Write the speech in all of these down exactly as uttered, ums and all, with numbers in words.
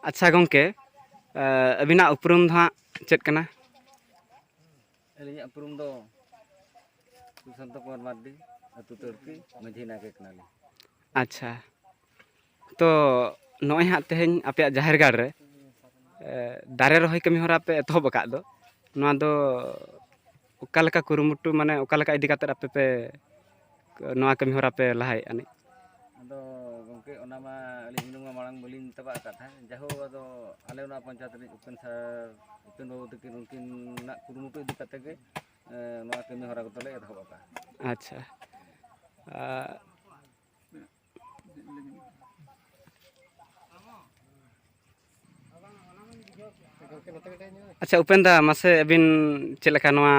ᱟᱪᱪᱷᱟ ᱜᱚᱢᱠᱮ, ᱟᱹᱵᱤᱱᱟᱜ ᱩᱯᱨᱩᱢ ᱫᱚ ᱦᱟᱸᱜ ᱪᱮᱫ ᱠᱟᱱᱟ? ᱟᱹᱞᱤᱧᱟᱜ ᱩᱯᱨᱩᱢ ᱫᱚ ᱥᱩᱥᱟᱱᱛᱚ ᱠᱩᱢᱟᱨ ᱢᱟᱨᱰᱤ, ᱟᱹᱛᱩ ᱛᱟᱹᱲᱠᱤ, ᱢᱟᱹᱡᱷᱤ ᱱᱟᱭᱠᱮ ᱠᱟᱱᱟᱞᱤᱧ᱾ ᱟᱪᱪᱷᱟ, ᱛᱚ ᱱᱚᱜᱼᱚᱭ ᱦᱟᱸᱜ ᱛᱮᱦᱮᱧ ᱟᱯᱮᱭᱟᱜ ᱡᱟᱦᱮᱨ ᱜᱟᱲ ᱨᱮ ᱫᱟᱨᱮ ᱨᱚᱦᱚᱭ ᱠᱟᱹᱢᱤ ᱦᱚᱨᱟ ᱯᱮ ᱮᱛᱚᱦᱚᱵ ᱟᱠᱟᱫ ᱫᱚ, ᱱᱚᱣᱟ ᱫᱚ ᱚᱠᱟ ᱞᱮᱠᱟ ᱠᱩᱨᱩᱢᱩᱴᱩ, ᱢᱟᱱᱮ ᱚᱠᱟ ᱞᱮᱠᱟ ᱤᱫᱤ ᱠᱟᱛᱮᱫ ᱟᱯᱮ ᱯᱮ ᱱᱚᱣᱟ ᱠᱟᱹᱢᱤ ᱦᱚᱨᱟ ᱯᱮ ᱞᱟᱦᱟᱭᱮᱫᱼᱟ ᱱᱤᱡ? ᱟᱫᱚ ᱜᱚᱢᱠᱮ, ᱚᱱᱟ ᱢᱟ ᱟᱹᱞᱤᱧ ᱦᱩᱱᱟᱹᱝ ᱢᱟ ᱢᱟᱲᱟᱝ ᱵᱟᱹᱞᱤᱧ ᱛᱟᱵᱟᱜ ᱟᱠᱟᱫ ᱛᱟᱦᱮᱸᱫ᱾ ᱡᱟᱭᱦᱳᱠ, ᱟᱫᱚ ᱟᱞᱮ ᱱᱚᱣᱟ ᱯᱚᱧᱪᱟᱭᱮᱛ ᱨᱤᱱᱤᱡ ᱩᱯᱮᱱ ᱥᱟᱨ, ᱩᱯᱮᱱ ᱵᱟᱹᱵᱩ ᱛᱟᱹᱠᱤᱱ, ᱩᱱᱠᱤᱱᱟᱜ ᱠᱩᱨᱩᱢᱩᱴᱩ ᱤᱫᱤ ᱠᱟᱛᱮ ᱜᱮ ᱱᱚᱣᱟ ᱠᱟᱹᱢᱤ ᱦᱚᱨᱟ ᱠᱚᱫᱚᱞᱮ ᱮᱛᱚᱦᱚᱵ ᱟᱠᱟᱫᱼᱟ᱾ ᱟᱪᱪᱷᱟ᱾ ᱟᱪᱪᱷᱟ, ᱩᱯᱮᱱ ᱫᱟ, ᱢᱟᱥᱮ ᱟᱹᱵᱤᱱ ᱪᱮᱫ ᱞᱮᱠᱟ ᱱᱚᱣᱟ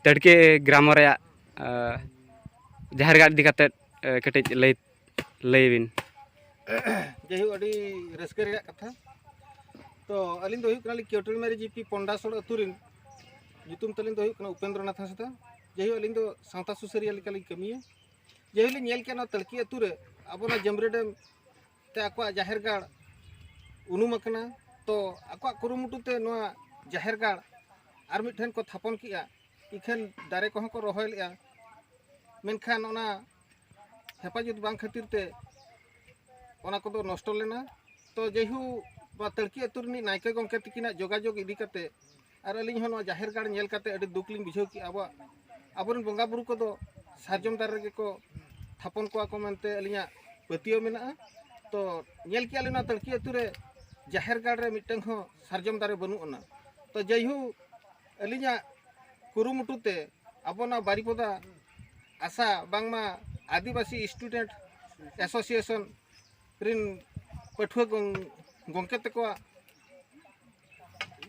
ᱛᱟᱹᱲᱠᱤ ᱜᱨᱟᱢᱚ ᱨᱮᱭᱟᱜ ᱡᱟᱦᱮᱨ ᱜᱟᱲ ᱤᱫᱤ ᱠᱟᱛᱮᱫ ᱠᱟᱹᱴᱤᱡ ᱞᱟᱹᱭ ᱞᱟᱹᱭ ᱵᱤᱱ᱾ ᱡᱟᱭᱦᱳᱠ, ᱟᱹᱰᱤ ᱨᱟᱹᱥᱠᱟᱹ ᱨᱮᱭᱟᱜ ᱠᱟᱛᱷᱟ᱾ ᱛᱚ ᱟᱹᱞᱤᱧ ᱫᱚ ᱦᱩᱭᱩᱜ ᱠᱟᱱᱟᱞᱤᱧ ᱠᱤᱭᱳᱴᱨᱤᱢᱟᱨᱤ ᱡᱤᱯᱤ ᱯᱚᱱᱰᱟᱥᱳᱲ ᱟᱹᱛᱩ ᱨᱮᱱ᱾ ᱧᱩᱛᱩᱢ ᱛᱟᱹᱞᱤᱧ ᱫᱚ ᱦᱩᱭᱩᱜ ᱠᱟᱱᱟ ᱩᱯᱮᱱᱫᱨᱚᱱᱟᱛᱷ ᱦᱟᱸᱥᱫᱟ᱾ ᱡᱟᱭᱦᱳᱠ, ᱟᱹᱞᱤᱧ ᱫᱚ ᱥᱟᱶᱛᱟ ᱥᱩᱥᱟᱹᱨᱤᱭᱟᱹ ᱞᱮᱠᱟᱞᱤᱧ ᱠᱟᱹᱢᱤᱭᱟ᱾ ᱡᱟᱭᱦᱳᱠ, ᱞᱤᱧ ᱧᱮᱞ ᱠᱮᱫ ᱱᱚᱣᱟ ᱛᱟᱹᱲᱠᱤ ᱟᱹᱛᱩ ᱨᱮ ᱟᱵᱚ ᱱᱚᱣᱟ ᱡᱟᱹᱢᱨᱟᱹ ᱰᱮᱢ ᱛᱮ ᱟᱠᱚᱣᱟᱜ ᱡᱟᱦᱮᱨ ᱜᱟᱲ ᱩᱱᱩᱢ ᱟᱠᱟᱱᱟ᱾ ᱛᱚ ᱟᱠᱚᱣᱟᱜ ᱠᱩᱨᱩᱢᱩᱴᱩ ᱛᱮ ᱱᱚᱣᱟ ᱡᱟᱦᱮᱨ ᱜᱟᱲ ᱟᱨ ᱢᱤᱫ ᱴᱷᱮᱱ ᱠᱚ ᱛᱷᱟᱯᱚᱱ ᱠᱮᱜᱼᱟ᱾ ᱤᱠᱷᱟᱹᱱ ᱫᱟᱨᱮ ᱠᱚᱦᱚᱸ ᱠᱚ ᱨᱚᱦᱚᱭ ᱞᱮᱜᱼᱟ, ᱢᱮᱱᱠᱷᱟᱱ ᱚᱱᱟ ᱦᱮᱯᱟᱡᱚᱛ ᱵᱟᱝ ᱠᱷᱟᱹᱛᱤᱨ ᱛᱮ ᱚᱱᱟ ᱠᱚᱫᱚ ᱱᱚᱥᱴᱚ ᱞᱮᱱᱟ᱾ ᱛᱚ ᱡᱟᱭᱦᱳᱠ, ᱱᱚᱣᱟ ᱛᱟᱹᱲᱠᱤ ᱟᱹᱛᱩ ᱨᱤᱱᱤᱡ ᱱᱟᱭᱠᱮ ᱜᱚᱢᱠᱮ ᱛᱤᱠᱤᱱᱟᱜ ᱡᱳᱜᱟᱡᱳᱜᱽ ᱤᱫᱤ ᱠᱟᱛᱮ ᱟᱨ ᱟᱹᱞᱤᱧ ᱦᱚᱸ ᱱᱚᱣᱟ ᱡᱟᱦᱮᱨ ᱜᱟᱲ ᱧᱮᱞ ᱠᱟᱛᱮ ᱟᱹᱰᱤ ᱫᱩᱠ ᱞᱤᱧ ᱵᱩᱡᱷᱟᱹᱣ ᱠᱮᱜᱼᱟ᱾ ᱟᱵᱚᱣᱟᱜ, ᱟᱵᱚᱨᱮᱱ ᱵᱚᱸᱜᱟ ᱵᱩᱨᱩ ᱠᱚᱫᱚ ᱥᱟᱨᱡᱚᱢ ᱫᱟᱨᱮ ᱨᱮᱜᱮ ᱠᱚ ᱛᱷᱟᱯᱚᱱ ᱠᱚᱣᱟ ᱠᱚ ᱢᱮᱱᱛᱮ ᱟᱹᱞᱤᱧᱟᱜ ᱯᱟᱹᱛᱭᱟᱹᱣ ᱢᱮᱱᱟᱜᱼᱟ᱾ ᱛᱚ ᱧᱮᱞ ᱠᱮᱜᱼᱟ ᱞᱤᱧ ᱱᱚᱣᱟ ᱛᱟᱹᱲᱠᱤ ᱟᱹᱛᱩ ᱨᱮ ᱡᱟᱦᱮᱨ ᱜᱟᱲ ᱨᱮ ᱢᱤᱫᱴᱟᱝ ᱦᱚᱸ ᱥᱟᱨᱡᱚᱢ ᱫᱟᱨᱮ ᱵᱟᱹᱱᱩᱜ ᱟᱱᱟ᱾ ᱛᱚ ᱡᱟᱭᱦᱳᱠ, ᱟᱹᱞᱤᱧᱟᱜ ᱠᱩᱨᱩᱢᱩᱴᱩ ᱛᱮ ᱟᱵᱚ ᱱᱚᱣᱟ ᱵᱟᱨᱤᱯᱚᱫᱟ ᱟᱥᱟ ᱵᱟᱝᱢᱟ ᱟᱹᱫᱤᱵᱟᱹᱥᱤ ᱥᱴᱩᱰᱮᱱᱴ ᱮᱥᱳᱥᱤᱭᱮᱥᱚᱱ ᱨᱤᱱ ᱯᱟᱹᱴᱷᱩᱣᱟᱹ ᱜᱚᱝ-, ᱜᱚᱝᱠᱮ ᱛᱟᱠᱚᱣᱟᱜ,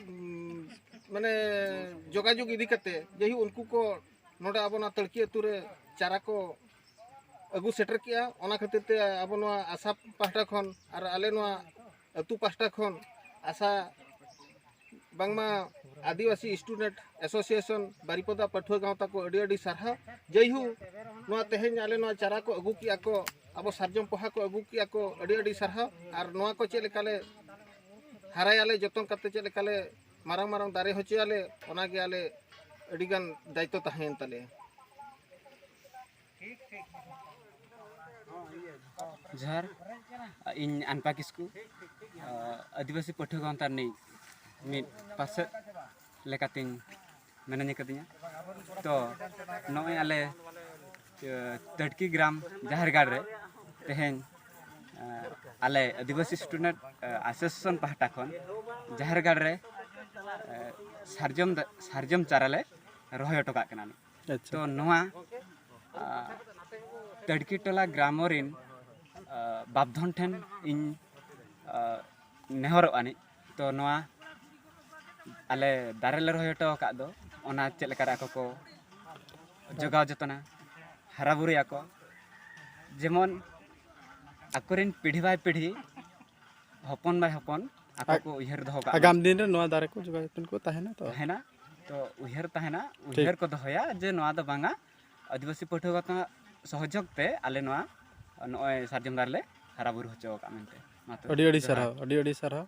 ᱩᱢ, ᱢᱟᱱᱮ ᱡᱳᱜᱟᱡᱳᱜᱽ ᱤᱫᱤ ᱠᱟᱛᱮ ᱡᱟᱭᱦᱳᱠ ᱩᱱᱠᱩ ᱠᱚ ᱱᱚᱰᱮ ᱟᱵᱚ ᱱᱚᱣᱟ ᱛᱟᱹᱲᱠᱤ ᱟᱹᱛᱩ ᱨᱮ ᱪᱟᱨᱟ ᱠᱚ ᱟᱹᱜᱩ ᱥᱮᱴᱮᱨ ᱠᱮᱜᱼᱟ᱾ ᱚᱱᱟ ᱠᱷᱟᱹᱛᱤᱨ ᱛᱮ ᱟᱵᱚ ᱱᱚᱣᱟ ᱟᱥᱟ ᱯᱟᱦᱴᱟ ᱠᱷᱚᱱ ᱟᱨ ᱟᱞᱮ ᱱᱚᱣᱟ ᱟᱹᱛᱩ ᱯᱟᱦᱴᱟ ᱠᱷᱚᱱ ᱟᱥᱟ ᱵᱟᱝᱢᱟ ᱟᱹᱫᱤᱵᱟᱹᱥᱤ ᱥᱴᱩᱰᱮᱱᱴ ᱮᱥᱳᱥᱤᱭᱮᱥᱚᱱ ᱵᱟᱨᱤᱯᱚᱫᱟ ᱯᱟᱹᱴᱷᱩᱣᱟᱹ ᱜᱟᱶᱛᱟ ᱠᱚ ᱟᱹᱰᱤ ᱟᱹᱰᱤ ᱥᱟᱨᱦᱟᱣ᱾ ᱡᱟᱭᱦᱳᱠ, ᱱᱚᱣᱟ ᱛᱮᱦᱮᱧ ᱟᱞᱮ ᱱᱚᱣᱟ ᱪᱟᱨᱟ ᱠᱚ ᱟᱹᱜᱩ ᱠᱮᱜᱼᱟ ᱠᱚ, ᱟᱵᱚ ᱥᱟᱨᱡᱚᱢ ᱯᱚᱦᱟ ᱠᱚ ᱟᱹᱜᱩ ᱠᱮᱜᱼᱟ ᱠᱚ, ᱟᱹᱰᱤ ᱟᱹᱰᱤ ᱥᱟᱨᱦᱟᱣ᱾ ᱟᱨ ᱱᱚᱣᱟ ᱠᱚ ᱪᱮᱫ ᱞᱮᱠᱟᱞᱮ ᱦᱟᱨᱟᱭᱟᱞᱮ, ᱡᱚᱛᱚᱱ ᱠᱟᱛᱮ ᱪᱮᱫ ᱞᱮᱠᱟᱞᱮ ᱢᱟᱨᱟᱝ ᱢᱟᱨᱟᱝ ᱫᱟᱨᱮ ᱦᱚᱪᱚᱭᱟᱞᱮ, ᱚᱱᱟᱜᱮ ᱟᱞᱮ ᱟᱹᱰᱤᱜᱟᱱ ᱫᱟᱭᱤᱛᱛᱚ ᱛᱟᱦᱮᱸᱭᱮᱱ ᱛᱟᱞᱮᱭᱟ᱾ ᱡᱚᱦᱟᱨ, ᱤᱧ ᱟᱱᱯᱟ ᱠᱤᱥᱠᱩ, ᱟ, ᱟᱹᱫᱤᱵᱟᱹᱥᱤ ᱯᱟᱹᱴᱷᱩᱣᱟᱹ ᱜᱟᱶᱛᱟ ᱨᱤᱱᱤᱡ ᱢᱤᱫ ᱯᱟᱨᱥᱮᱫ ᱞᱮᱠᱟᱛᱤᱧ ᱢᱤᱱᱟᱹᱧ ᱟᱠᱟᱫᱤᱧᱟ᱾ ᱛᱚ ᱱᱚᱜᱼᱚᱭ ᱟᱞᱮ, ᱟ, ᱛᱟᱹᱴᱠᱤ ᱜᱨᱟᱢ ᱡᱟᱦᱮᱨ ᱜᱟᱲ ᱨᱮ ᱛᱮᱦᱮᱧ, ᱟ, ᱟᱞᱮ ᱟᱹᱫᱤᱵᱟᱹᱥᱤ ᱥᱴᱩᱰᱮᱱᱴ, ᱟ, ᱮᱥᱳᱥᱤᱭᱮᱥᱚᱱ ᱯᱟᱦᱴᱟ ᱠᱷᱚᱱ ᱡᱟᱦᱮᱨ ᱜᱟᱲ ᱨᱮ, ᱟ, ᱥᱟᱨᱡᱚᱢ ᱫᱟ-, ᱥᱟᱨᱡᱚᱢ ᱪᱟᱨᱟ ᱞᱮ ᱨᱚᱦᱚᱭ ᱦᱚᱴᱚ ᱠᱟᱜ ᱠᱟᱱᱟ᱾ ᱟᱪᱪᱷᱟ᱾ ᱛᱚ ᱱᱚᱣᱟ, ᱟ, ᱛᱟᱹᱲᱠᱤ ᱴᱚᱞᱟ ᱜᱨᱟᱢᱚ ᱨᱤᱱ, ᱟ, ᱵᱟᱯᱫᱷᱚᱱ ᱴᱷᱮᱱ ᱤᱧ, ᱟ, ᱱᱮᱦᱚᱨᱚᱜ ᱟᱹᱱᱤᱡ᱾ ᱛᱚ ᱱᱚᱣᱟ ᱟᱞᱮ ᱫᱟᱨᱮ ᱞᱮ ᱨᱚᱦᱚᱭ ᱦᱚᱴᱚ ᱟᱠᱟᱫ ᱫᱚ, ᱚᱱᱟ ᱪᱮᱫ ᱞᱮᱠᱟᱨᱮ ᱟᱠᱚ ᱠᱚ ᱡᱚᱜᱟᱣ ᱡᱚᱛᱚᱱᱟ, ᱦᱟᱨᱟ ᱵᱩᱨᱩᱭᱟᱠᱚ, ᱡᱮᱢᱚᱱ ᱟᱠᱚᱨᱮᱱ ᱯᱤᱲᱦᱤ ᱵᱟᱭ ᱯᱤᱲᱦᱤ, ᱦᱚᱯᱚᱱ ᱵᱟᱭ ᱦᱚᱯᱚᱱ ᱟᱠᱚ ᱟᱜ-, ᱠᱚ ᱩᱭᱦᱟᱹᱨ ᱫᱚᱦᱚ ᱠᱟᱜ ᱢᱟ᱾ ᱟᱜᱟᱢ ᱫᱤᱱ ᱨᱮ ᱱᱚᱣᱟ ᱫᱟᱨᱮ ᱠᱚ ᱡᱚᱜᱟᱣ ᱡᱚᱛᱚᱱ ᱠᱚ ᱛᱟᱦᱮᱱᱟ ᱛᱚ? ᱛᱟᱦᱮᱱᱟ᱾ ᱛᱚ ᱩᱭᱦᱟᱹᱨ ᱛᱟᱦᱮᱱᱟ, ᱴᱷᱤᱠ᱾ ᱩᱭᱦᱟᱹᱨ ᱠᱚ ᱫᱚᱦᱚᱭᱟ ᱡᱮ ᱱᱚᱣᱟ ᱫᱚ ᱵᱟᱝᱟ, ᱟᱹᱫᱤᱵᱟᱹᱥᱤ ᱯᱟᱹᱴᱷᱩᱣᱟᱹ ᱜᱟᱶᱛᱟ ᱥᱚᱦᱚᱡᱳᱜᱽ ᱛᱮ ᱟᱞᱮ ᱱᱚᱣᱟ ᱱᱚᱜᱼᱚᱭ ᱥᱟᱨᱡᱚᱢ ᱫᱟᱨᱮ ᱞᱮ ᱦᱟᱨᱟ ᱵᱩᱨᱩ ᱦᱚᱪᱚ ᱟᱠᱟᱫ ᱢᱮᱱᱛᱮ᱾ ᱢᱟ ᱛᱚᱵᱮ, ᱟᱹᱰᱤ ᱟᱹᱰᱤ ᱡᱚᱦᱟᱨ᱾ ᱥᱟᱨᱦᱟᱣ, ᱟᱹᱰᱤ ᱟᱹᱰᱤ ᱥᱟᱨᱦᱟᱣ᱾